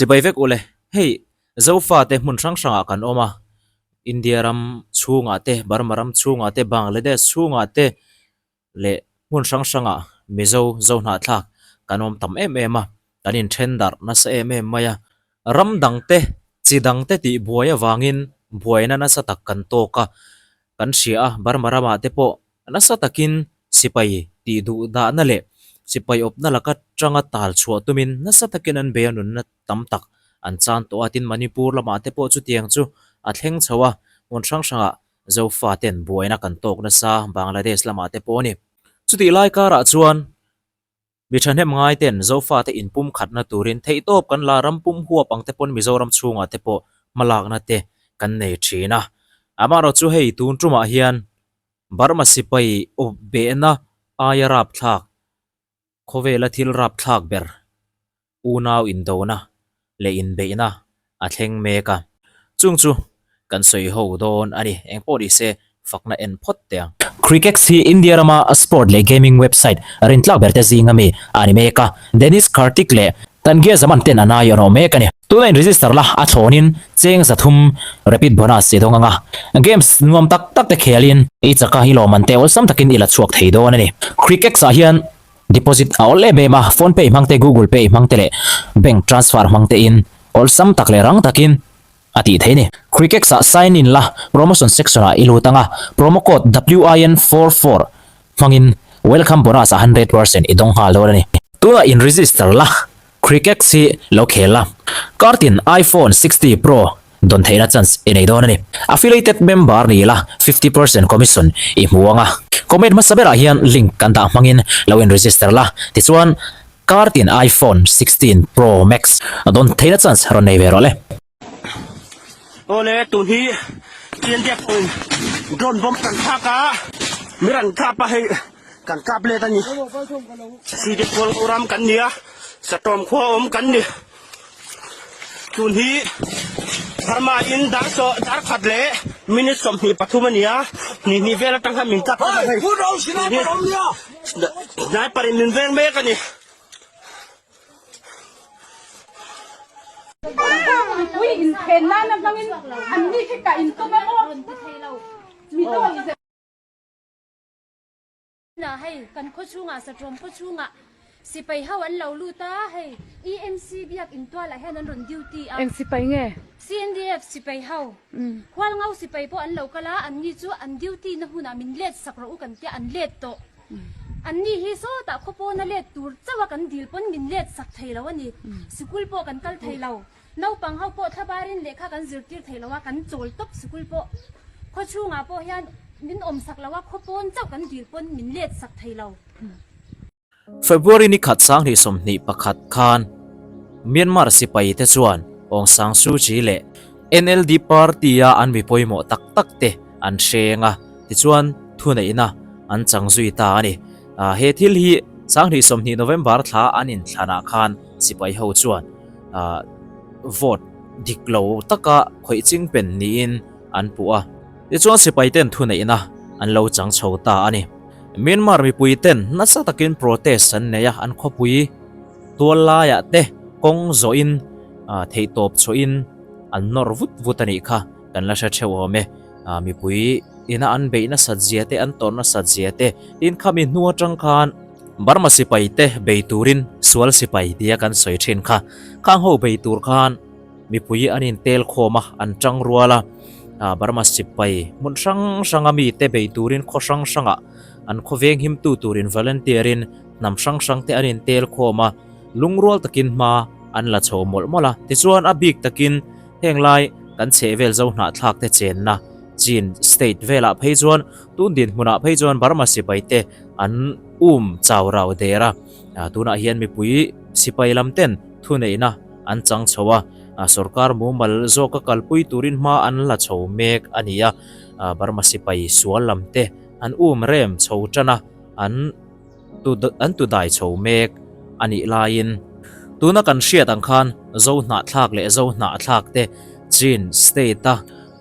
Chibai vek ule, hei Zofate hmun hrang hrangah kan awm a, India ram chhungah te, Burma ram chhungah te, Bangladesh chhungah te leh hmun hrang hrangah Mizo Zohnahthlak kan awm tam em em a, kan inthen darh nasa em em mai a. Ram dangte, chi dangte tih buai avangin buaina nasa tak kan tawk a, kan hria a, Burma ramah te pawh Nasa takin sipai tih duh dahna leh sipai awpna laka tanga tal chhuah tumin nasa takin an bei a nunna tam tak an chan tawh a, tin Manipur lamah te pawh chutiang chu a thleng chho a, hmun hrang hrangah Zofa ten buaina kan tawk nasa Bangladesh lamah te pawh a ni. Chutih lai karah chuan Mi thahnem ngai ten Zofate inpumkhatna turin theihtawp kan la ram pum huap ang te pawn Mizoram chhungah te pawh hmalakna te kan nei thin a. Amaherawh chu hei tun tumah hian Burma sipai awp behna aia rapthlak khawvela thil rapthlak ber unau indona leh inbeihna a thleng mek a. Chung chu kan sawi ho dawn a ni. Eng pawh ni se fakna en phawt teh ang. Crickex hi India rama sport leh gaming website rintlak berte zinga mi a ni mek a. Dennis Kartik leh Tangia Zaman ten an ai an awh mek a ni. Tuna in register la a thlawnin cheng 300 rapid bonus i dawng ang a. Games nuam tak tak te khelin i chaka i lawm an te awlsam takin i la chhuak thei dawn a ni. Crickex ah hian Deposit a awl em em a, phone pay hmang te, google pay hmang te leh bank transfer hmang te in awlsam tak leh rang takin a tih theih a ni. Crickex ah sign in la, promotion section ah i lut ang a, promo code WIN44 hmangin welcome bonus ah 100% i dawng nghal dawn a ni. Tunah in register la, Crickex hi lo khel la, kartin iPhone 60 Pro Dawn theihna chance i nei dawn a ni. Affiliated member ni ila 50% commission i hmu ang a. Comment hmasa berah hian link kan dah hmangin lo in register la, tichuan kartin iPhone 16 Pro Max dawn theihna chance rawn nei ve rawh le. Awle tun hi India pawhin drone bomb kan thlak a, mi ran kap a hei kan kap let a ni. City pawl ram kan ni a, Satawm khua awm kan ni. Tun hi Burma in dar saw dar khat leh minute 23 a ni a, hnih hnih vel atang khan min kap ta hei. Sniper in min veng mek a ni. Mipui inphen nana hmangin an ni khi ka intum emaw mi dawi. Na hei kan khaw chhungah Satrawm khaw chhungah sipai ho an lo lut a, hei EMC biak in tualah hian an rawn duty a. Eng sipai nge? CNDF sipai ho. Hualngo sipai pawh an lo kal a, anni chu an duty na hmunah min let sak rawh u kan tia an let tawh. Anni hi sawtah khaw pawna let tur chauh a kan dil pawn min let sak thei lo a ni. Sikul pawh kan kal thei lo. Naupang ho pawh thlabarin lehkha kan zirtir thei lo a, kan chawl tawp sikul pawh khaw chhungah pawh hian min awm sak lo a, khaw pawn chauh kan dil pawn min let sak thei lo. February ni khat 2021 khan Myanmar sipai te chuan Aung San Suu Kyi leh NLD party a an mi pawimawh tak tak te an hreng a, tichuan thuneihna an chang zui ta a ni. He thil hi 2020 November thla an inthlanah khan sipai ho chuan vote dik lo taka khawih ching pen niin an puh a. Tichuan sipai ten thuneihna an lo chang chho ta a ni. Myanmar mipui ten nasa takin protest an nei a, an khawpui tual laiah te kawng zawhin theihtawp chhuahin an nawr vut vut a nih kha kan la hre theuh awm e. Mipui ina an beih nasat zia te, an tawrh nasat zia te, tin khami hnu atang khan Burma sipai te bei turin sual sipai tia kan sawi thin kha. Khang ho bei tur khan mipui an intel khawm a, an tang rual a. Burma sipai hmun hrang hranga mi te bei turin khaw hrang hrangah an khaw veng himtu turin volunteer in hnam hrang hrang te an intel khawm a, lungrual takin hma an la chho mawlh mawlh a. Tichuan a bik takin heng lai kan chhehvel zo hnahthlak te chenna Chin state velah phei chuan tun dinhmunah phei chuan Burma sipai te an um chau rau der a, tunah hian mipui sipai lam ten thuneihna an chang chho a, sorkar mumal zawka kalpui turin hma an la chho mek a ni a, Burma sipai sual lam te an um rem chho tan a, an an tu dai chho mek a nih laiin tuna kan hriat ang khan Zo hnahthlak leh Zo hnahthlak te Chin state a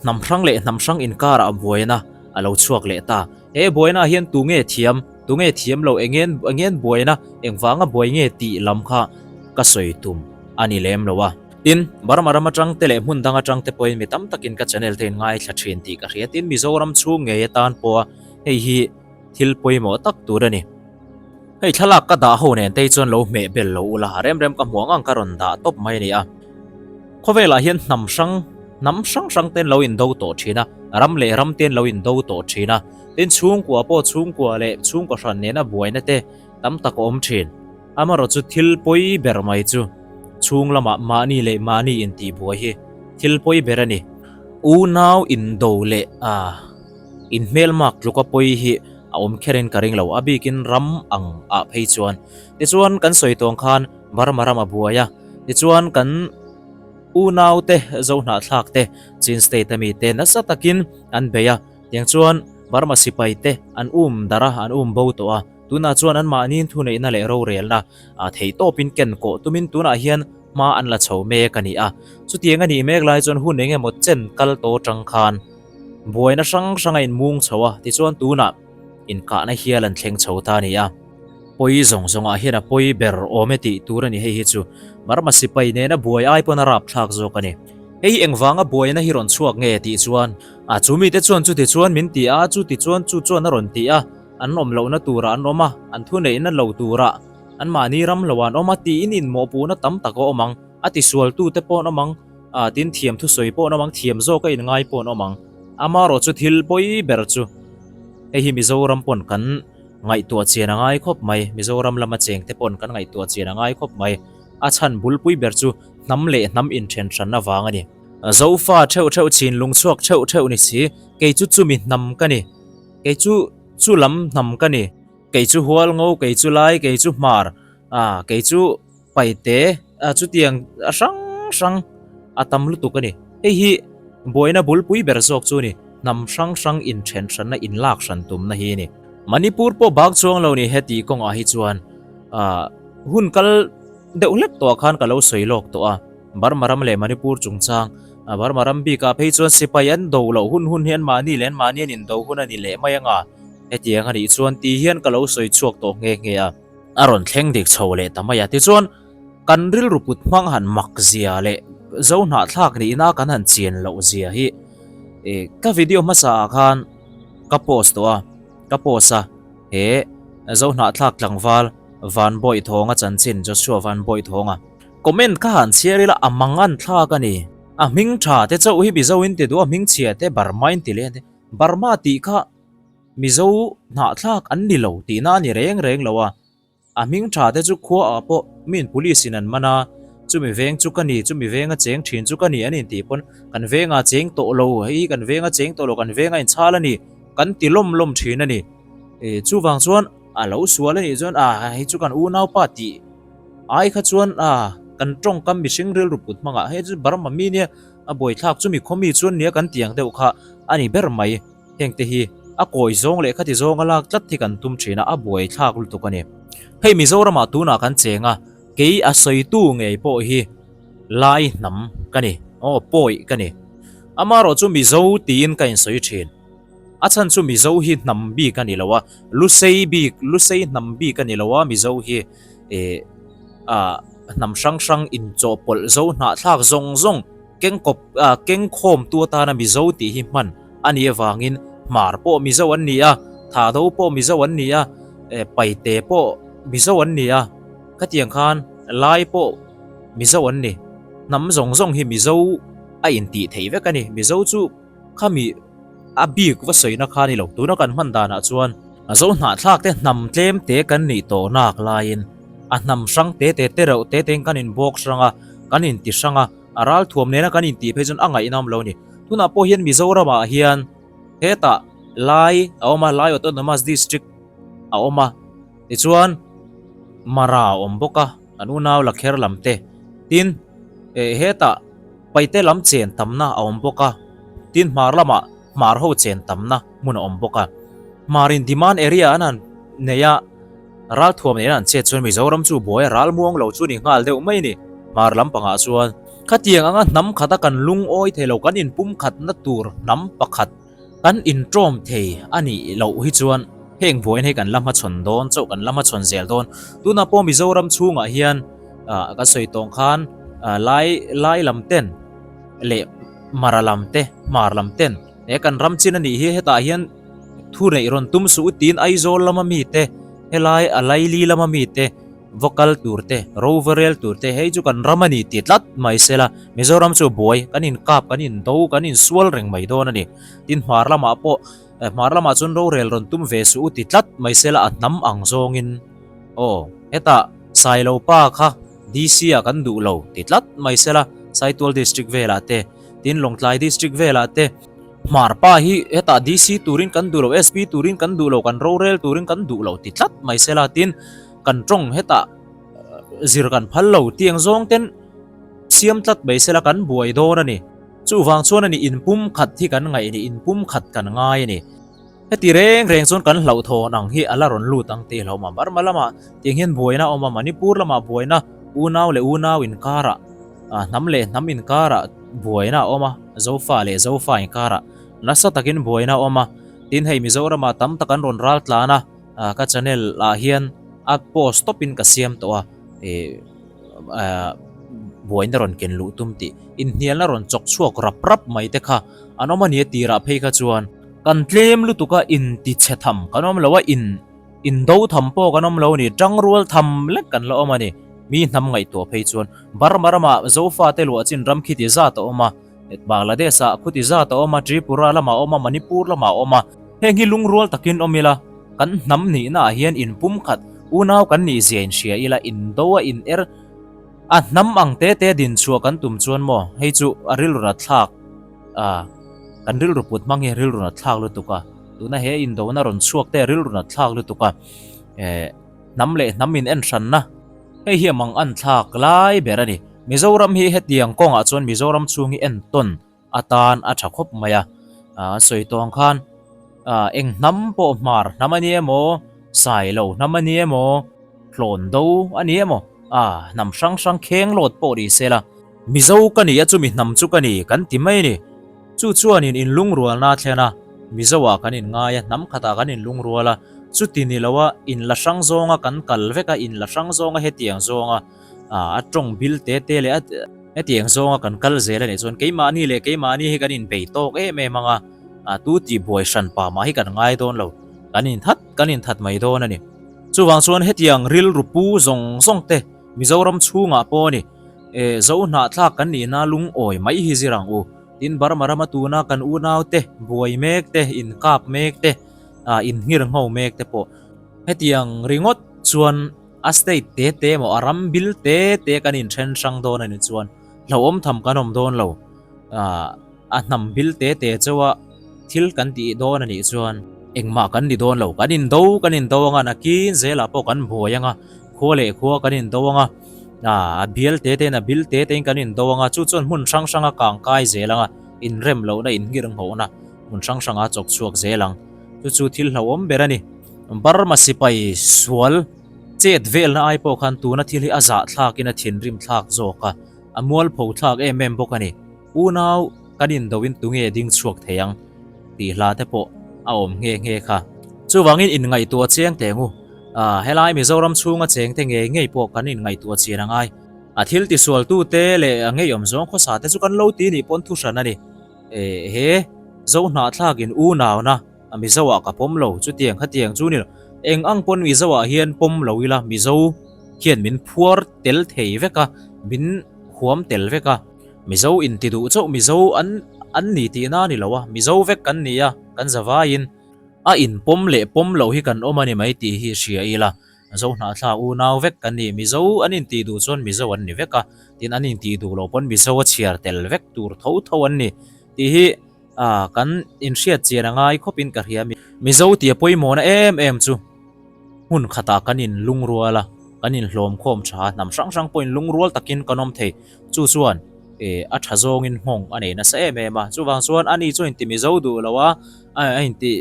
hnam hrang leh hnam hrang inkarah buaina a lo chhuak leh ta. He buaina ah hian tunge thiam, tunge thiam lo, eng eng buaina, engvanga buai nge tih lam kha ka sawi tum a ni lem lo a. Tin, Burma ram atang te leh hmun dang atang te pawhin mi tam takin ka channel te in ngaithla thin tih ka hria. Tin, Mizoram chhung ngei atan pawha hei hi thil pawimawh tak tur a ni. Hei thlalak ka dah ho nen te hi chuan lo hmeh bel lo ula, rem rem ka hmuh ang ang ka rawn dah tawp mai a ni a. Khawvelah hian hnam hrang, hnam hrang hrang ten lo indo tawh thin a, ram leh ram ten lo indo tawh thin a. Tin, chhungkua pawh chhungkua leh chhungkaw hran nena buaina te tam tak a awm thin. Amarawh chu thil pawi ber mai chu chhung lamah mahni leh mahni intihbuai hi thil pawi ber a ni. Unau indo leh a inhmelmak tluka pawi hi a awm kherin ka ring lo, a bikin ram ang ah phei chuan. Tichuan kan sawi tawng khan Burma ram a buai a, tichuan kan unaute Zohnahthlak te Chin State a mite nasa takin an bei a, tiang chuan Burma sipai te an um darh a, an um bo tawh a. Tunah chuan anmahniin thuneihna leh rorelna a theih tawpin ken kawh tumin tunah hian hma an la chho mek a ni a. Chutiang a nih mek lai chuan hun eng emaw chen kal tawh atang khan buaina hrang hrang a inmung chho a, tichuan tunah inkahna hial an thleng chho ta a ni a. Pawi zawng zawngah hian a pawi ber awm e tih tur a ni hei hi chu Burma sipai nena buai ai pawn a rapthlak zawk a ni. Hei hi engvanga buaina hi rawn chhuak nge tih chuan a chu mite chuan chuti chuan min ti a, chuti chuan chu chuan a rawn ti a. An awm lohna turah an awm a, an thuneihna lo turah anmahni ram loah an awm a tiin inmawhpuhna tam tak a awm ang. A tisualtute pawh an awm ang, ah tin thiam thusawi pawh an awm ang, thiam zawka inngai pawh an awm ang. Amaherawh chu thil pawi ber chu hei hi Mizoram pawn kan ngaihtuah chian a ngai khawp mai, Mizoram lama chengte pawn kan ngaihtuah chian a ngai khawp mai. A chhan bulpui ber chu hnam leh hnam inthen hran avang a ni. Zofa theuh theuh chin lungchhuak theuh theuh ni si, kei chu chumi hnam ka ni. Kei chu chu lam hnam ka ni. Kei chu hual ngo, kei chu lai, kei chu hmar, ah kei chu paite, ah chutiang a hrang hrang a tam lutuk a ni. Hei hi buaina bulpui ber zawk chu a ni, hnam hrang hrang inthen hranna inlak hran tumna hi a ni. Manipur pawh bak chuang lo ni heti kawngah hi chuan ah hun kal deuh hlek tawhah khan ka lo sawi lawk tawh a. Burma ram leh Manipur chungchang, Burma ram bikah phei chuan sipai an do loh hun hun hi anmahni leh anmahni an indo hun a ni leh mai anga, hetiang a nih chuan ti hian ka lo sawi chhuak tawh nghe nghe a. A rawn thleng dik chho leh ta mai a, tichuan kan rilru put hmang han mak zia leh zo hnahthlak nihna kan han chian loh zia hi ka video hmasa ah khan ka post tawh a, ka post a, he zo hnahthlak tlangval Van Bawithawnga chanchin Joshua Van Bawithawnga. Comment kha han chhiar ila a mang an thlak a ni. A hming tha te chauh hi Mizo in ti duh a, hming chhia te Burma in ti leh a ni. Burma tih kha Mizo hnahthlak an ni lo tihna a ni reng reng lo a. A hming tha te chu khua ah pawh miin police in an man a, chumi veng chu ka ni, chumi venga cheng thin chu ka ni an intih pawn kan venga cheng tawh lo, hei kan venga cheng tawh lo, kan venga inchhal a ni kan ti lawm lawm thin a ni. Chuvang chuan a lo sual a nih chuan a hei chu kan unaupa tih Ai kha chuan a kan tawngkam mihring rilru put hmangah hei chu Burma mi nia a buaithlak chumi khaw mi chuan nia kan tiang deuh kha a ni ber mai. Hengte hi a kawi zawng leh khati zawnga lak tlat hi kan tum thin a, a buaithlak lutuk a ni. Hei Mizoramah tunah kan cheng a, kei a sawitu ngei pawh hi Lai hnam ka ni, aw pawi ka ni. Amaherawh chu Mizo tiin ka insawi thin. A chhan chu Mizo hi hnam bik a ni lo a, Lusei bik, Lusei hnam bik a ni lo a, Mizo hi eh ah hnam hrang hrang inchawhpawlh zo hnahthlak zawng zawng kengkawp ah kengkhawmtu atana Mizo tih hi hman a nih avangin Hmar pawh Mizo an ni a, Thado pawh Mizo an ni a, eh Paite pawh Mizo an ni a, khatiang khan Lai pawh Mizo an ni. Hnam zawng zawng hi Mizo a intih theih vek a ni. Mizo chu. Khami a bik va sawina kha a ni lo. Tuna kan hman danah chuan zo hnahthlak te hnam tlem te kan nih tawh nak laiin a hnam hrang te te te reuh te tein kan inbawk hrang a, kan inti hrang a, a ralthuam nena kan intih phei chuan a ngaihnawm lo a ni. Tunah pawh hian Mizoramah hian hetah Lai a awm a, Lai Autonomous District a awm a, tichuan Mara a awm bawk a, kan unau Lakher lam te. Tin, hetah. Paite lam chen tamna a awm bawk a, tin hmar lamah hmar ho chen tamna hmun a awm bawk a. Hmar in demand area an han nei a, ralthuam nena an chet chuan Mizoram chu buai a ral muang lo chu ni nghal deuh mai a ni. Hmar lampangah chuan khatiang anga hnam khata kan lungawi thei lo, kan inpumkhatna tur hnam pakhat Kan intawm thei a nih loh hi chuan heng vawiin hei kan la hmachhawn dawn chauh kan la hmachhawn zel dawn. Tunah pawh Mizoram chhungah hian ah ka sawi tawng khan Lai lai lam ten leh Mara lam te Hmar lam ten he kan ram chin a nih hi hetah hian thu neih rawn tum suh u tiin Aizawl lama mite helai a laili lama mite Vocal tur te, Roverel tur te hei chu kan ram a ni ti tlat mai sela, Mizoram chu buai, kan inkap, kan indo, kan insual reng mai dawn a ni. Tin hmar lamah pawh, hmar lamah chuan rorel rawn tum ve suh u ti tlat mai sela a hnam ang zawngin aw hetah Sailo pa kha DC ah kan duh lo ti tlat mai sela Saitual District velah te, tin Lawngtlai District velah te, Hmar pa hi hetah DC turin kan duh lo, SP turin kan duh lo, kan rorel turin kan duh lo ti tlat mai sela tin kan tawng hetah zir kan phal lo tiang zawng ten siam tlat mai sela kan buai dawn a ni. Chuvang chuan a ni inpum khat hi kan ngaih a ni, inpum khat kan ngai a ni. Heti reng reng chuan kan hlauhthawn ang hi a la rawn lut ang tih hlauhmah Burma lamah tiang hian buaina a awm a, Manipur lamah buaina unau leh unau inkarah hnam leh hnam inkarah buaina a awm a, Zofa leh Zofa inkarah nasa takin buaina a awm a, tin hei Mizoramah tam tak an rawn ral tlan a, ka channel ah hian a post tawpin ka siam tawh a, ih buaina rawn ken luh tum tih inhnialna rawn chawk chhuak rap rap mai te kha an awm a ni a tirah phei kha chuan kan tlem lutuk a inti chhe tham kan awm lo a in Indo tham pawh kan awm lo a ni, tangrual tham lek kan la awm a ni. Mi hnam ngaihtuah phei chuan Burma ramah Zofate luah chin ram khiti zat a awm a, Bangladesh ah khuti zat a awm a, Tripura lamah a awm a, Manipur lamah a awm a. Heng hi lungrual takin awm ila, kan hnam nihna ah hian inpumkhat, unau kan nih zia inhria ila, indo a in er a hnam ang te te din chhuah kan tum chuan maw, hei chu a rilru nat thlak a, kan rilru put hmang hi rilru nat thlak lutuk a. Tuna he indona rawn chhuak te rilru nat thlak lutuk a, eh hnam leh hnam in en hranna hei hi a mang an thlak lai ber a ni. Mizoram hi hetiang kawngah chuan Mizoram chhung hi entawn atan a tha khawp mai a, an sawi tawh ang khan ah eng hnam pawh hmar hnam a ni emaw, sailo hnam a ni emaw, hlawn do a ni emaw ah hnam hrang hrang kheng lawt pawh ni se la, Mizo ka ni a chumi hnam chu ka ni kan ti mai a ni. Chu chuanin inlungrualna a thlen a, Mizo-ah kan inngai a, hnam khatah kan inlungrual a, chuti ni loa inla hrang zawnga kan kal vek a, inla hrang zawnga hetiang zawnga a tawng bil te te leh a hetiang zawnga kan kal zel a nih chuan keimahni leh keimahni hi kan inbei tawk em em ang a, tu tih buai hran pa mah hi kan ngai dawn lo, kan inthat kan inthat mai dawn a ni. Chuvang chuan hetiang rilru pu zawng zawng te Mizoram chhungah pawh a ni, eh Zohnahthlak kan nihna lungawi mai hi zir ang u. Tin, Burma rama tuna kan unaute buai mek te, inkap mek te, ah inhngir ngho mek te pawh hetiang ringawt chuan a state te te emaw a ram bil te te kan inthen hrang dawn a ni chuan hlauhawm tham kan awm dawn lo. Ah a hnam bil te te chauha thil kan tih dawn a nih chuan engmah kan ni dawn lo. Kan indo kan indo anga nakin zelah pawh kan buai anga khua leh khua kan indo anga ah a bial te te in a bil te te in kan indo anga chu chuan hmun hrang hranga kang kai zel anga inrem lohna inngir nghawhna hmun hrang hranga chawk chhuak zel ang. Chu chu thil hlauhawm ber a ni. Burma sipai sual chet velna ai pawh khan tuna thil hi a zahthlakin a thinrim thlak zawk a, a mualpho thlak em em bawk a ni. Unau kan indoin tunge ding chhuak thei ang tih hla te pawh a awm nghe nghe kha. Chuvangin inngaihtuah chiang teh ngu. Ah, helai Mizoram chhunga cheng te ngei ngei pawh kan inngaihtuah chian a ngai. A thil tisualtu te leh a ngeiawm zawng khawsa te chu kan lo ti nih pawn thu hran a ni. Eh, he Zohnahthlakin unauna a Mizo ah ka pawm lo, chutiang khatiang chu ni lo. Eng ang pawn Mizo ah hian pawm lo ila Mizo hian min phuar tel thei vek a, min huam tel vek a. Mizo inti duh chauh Mizo an an ni tihna a ni lo a, Mizo vek kan ni a, kan zavaiin a inpawm leh pawm loh hi kan awm a ni mai tih hi hria ila, Zo hnahthlak unau vek kan ni, Mizo an intih duh chuan Mizo an ni vek a, tin an intih duh loh pawn Mizo a chhiar tel vek tur tho tho an ni tih hi kan inhriat chian a ngai khawpin ka hria. Mizo tia pawimawhna em em chu. Hmun khatah kan inlungrual a, kan inhlawm khawm tha a, hnam hrang hrang pawh inlungrual takin kan awm thei. Chu chuan eh a tha zawngin nghawng a nei nasa em em a. Chuvang chuan ani chu inti mizo duh lo a, a inti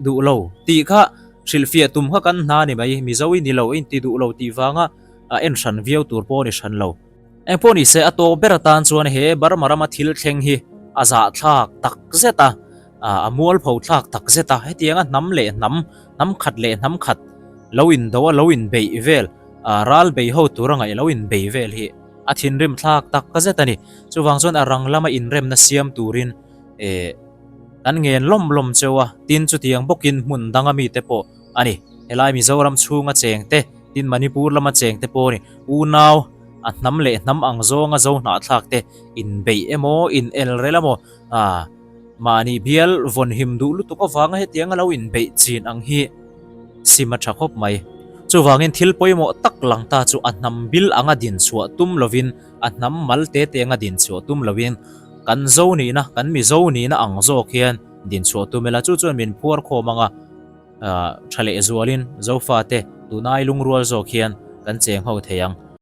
duh lo tih kha hrilhfiah tum kha kan hna a ni mai. Mizo i ni lo, i inti duh lo tih vanga a en hran viau tur pawh a ni hran lo. Eng pawh ni se a tawp ber atan chuan he Burma rama thil thleng hi a zahthlak tak zet a. A mualpho thlak tak zet a, hetianga hnam leh hnam, hnam khat leh hnam khat lo indo a, lo inbeih vel, ral bei ho tura ngaih lo inbei vel hi A thinrim thlak tak ka zet a ni. Chuvang chuan a rang lama inremna siam turin eh kan ngen lawm lawm cheu a, tin chutiang bawkin hmun danga mite pawh a ni. Helai Mizoram chhunga cheng te, tin Manipur lama cheng te pawh a ni. Unau a hnam leh hnam ang zawnga zo hnahthlak te inbeih emaw, in el rel emaw, ah mahni bial vawnhim duh lutuk avanga hetiang a lo inbeih chin ang hi sim a tha khawp mai. Chuvangin thil pawimawh tak lang ta chu a hnam bil anga din chhuah tum lovin, a hnam mal te te anga din chhuah tum lovin kan zo nihna, kan Mizo nihna ang zawk hian din chhuah tum ila chu chuan min phuar khawm anga tha leh zualin Zofate tunai lungrual zawk hian kan cheng ho thei ang.